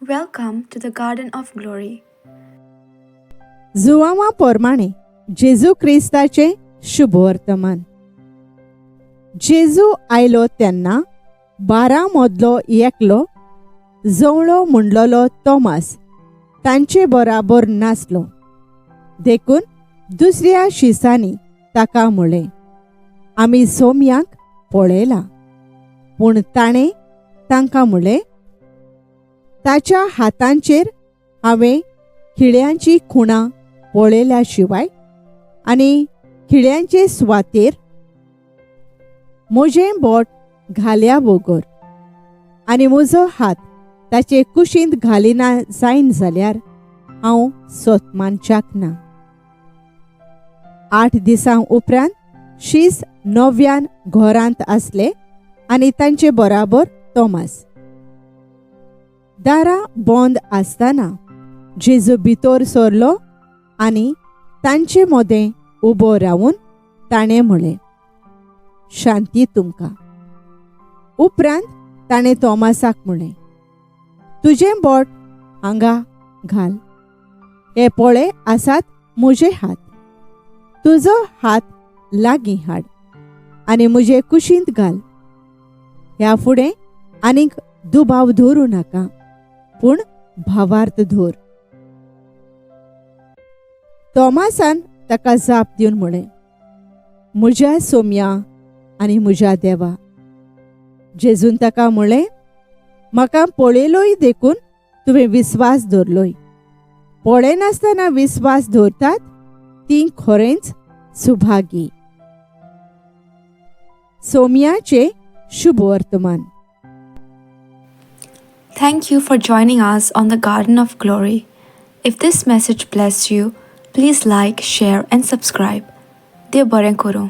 Welcome to the Garden of Glory. जुवांवा पोरमाणे जेजू क्रिस्ताचें शुभवर्तमान. जेजू आयलो तेन्ना 12 मदलो एकलो, जवळो म्हणलोलो तोमास, तांचे बराबर नासलो. देखून दुसऱ्या शिसांनी ताका म्हळें, "आमी सोमयाक पळयला." पूण ताणें तांकां म्हळें, "ताच्या हातांचेर हांवें खिळ्यांची खुणां पळयल्या शिवाय आनी खिळ्यांचे सुवातेर म्हजें बोट घाल्या बगर आनी म्हजो हात ताचे कुशींत घालिना जायन जाल्यार हांव सोत मानच्याक ना." 8 दिसां उपरांत शीस नव्यान घरांत आसले आनी तांचे बराबर तोमास. दारां बंद आसतना जेजू भितर सरलो आनी तांचे मदें उबो रावून ताणें म्हळें, "शांती तुमकां." उपरांत ताणें तोमासाक म्हळें, "तुजें बोट हांगा घाल. हे पळय आसात म्हजे हात. तुजो हात लागीं हाड आनी म्हजे कुशींत घाल. ह्या फुडें आनीक दुबाव धरूं नाका, पूण भावार्थ धर." तोमासान ताका जाप दिवन म्हळें, "म्हज्या सोमया आनी म्हज्या देवा." जेजून ताका म्हळें, "म्हाका पळयलोय देखून तुवें विस्वास धरलोय. पळयनासतना विस्वास धरतात ती खरेंच Subhagi." सोमयाचे शुभवर्तमान. Thank you for joining us on the Garden of Glory. If this message blessed you, please like, share, and subscribe. देव बरें करूं.